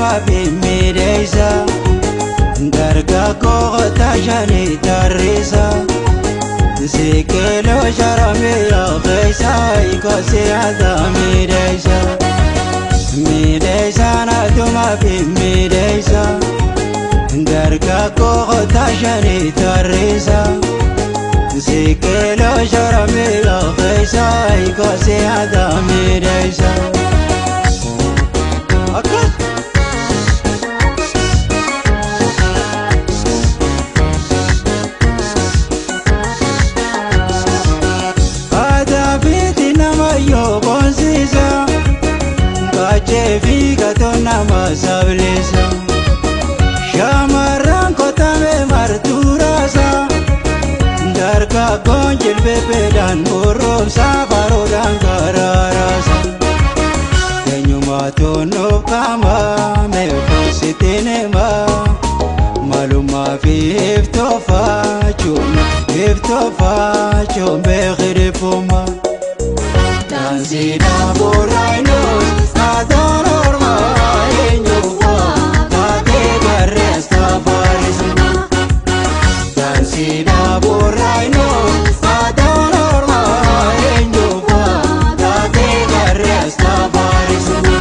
atuma fi miidheessa. Dargaggoo qotaa shanii tarreessa. Siqiloo sharamee keessa ikoosi aadaa miidheessa. Miidheessa atuma fi miidheessa. Dargaggoo qotaa shanii tarreessa. Siqiloo sharamee keessa ikoosi aadaa miidheessa. Akkas. Aadaa fi nama yoo boonsiisa. Kaachee fi gatoo nama sablisa. Shamarran kotame martuuraasa. Dargaggoon jilbeebeedhaan borroomsa baroodhaan karaaraasa. Eenyumaatu nuuf qaama meeqositti nima. Malummaa fi iftoofachuun iftoofachuun beekirifuma. Daansiidhaa booraayinuus aadaan ormaa eenyuufaa taatee barreessa faarisuma. Daansiidhaa booraayinuus aadaan ormaa eenyuufaa taatee barreessa faarisuma.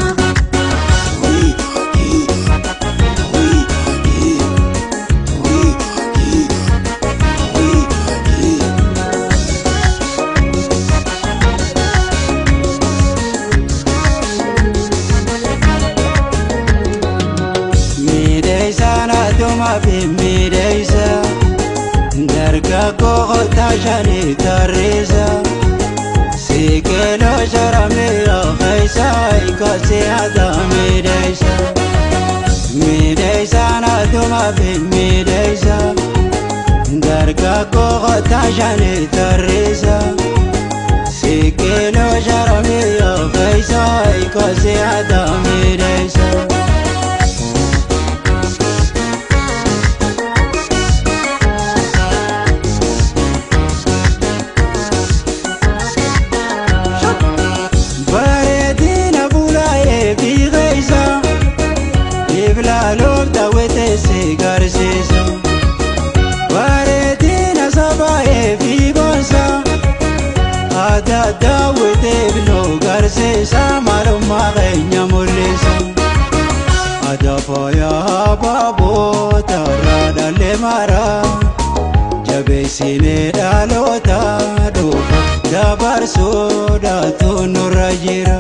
Miidheessaan atuma fi miidheessa. Dargaggoo qotaa shanii tarreessa. Siqiloo sharamee keessa ikoosi aadaa miidheessa. Miidheessaan atuma fi miidheessa. Dargaggoo qotaa shanii tarreessa. Siqiloo sharamee keessa ikoosi aadaa miidheessa. Bareedina fuulaa'ee fi keessa Iblaaloof daawwatee si garsiisa. Bareedina sabaa'ee fi boonsa aadaa daawwatee biloo garsiisa maalummaa keenya mul'isa. Aadaa faayaa baaboota irraa dhalee mara jabeessinee dhaloota dhufu dabarsuudhaatu nurra jira.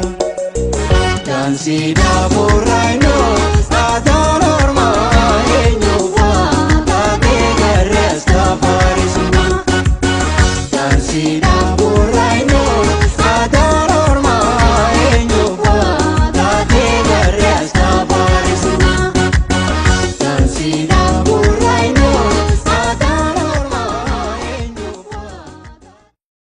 Daansiidhaa booraayinuus aadaan ormaa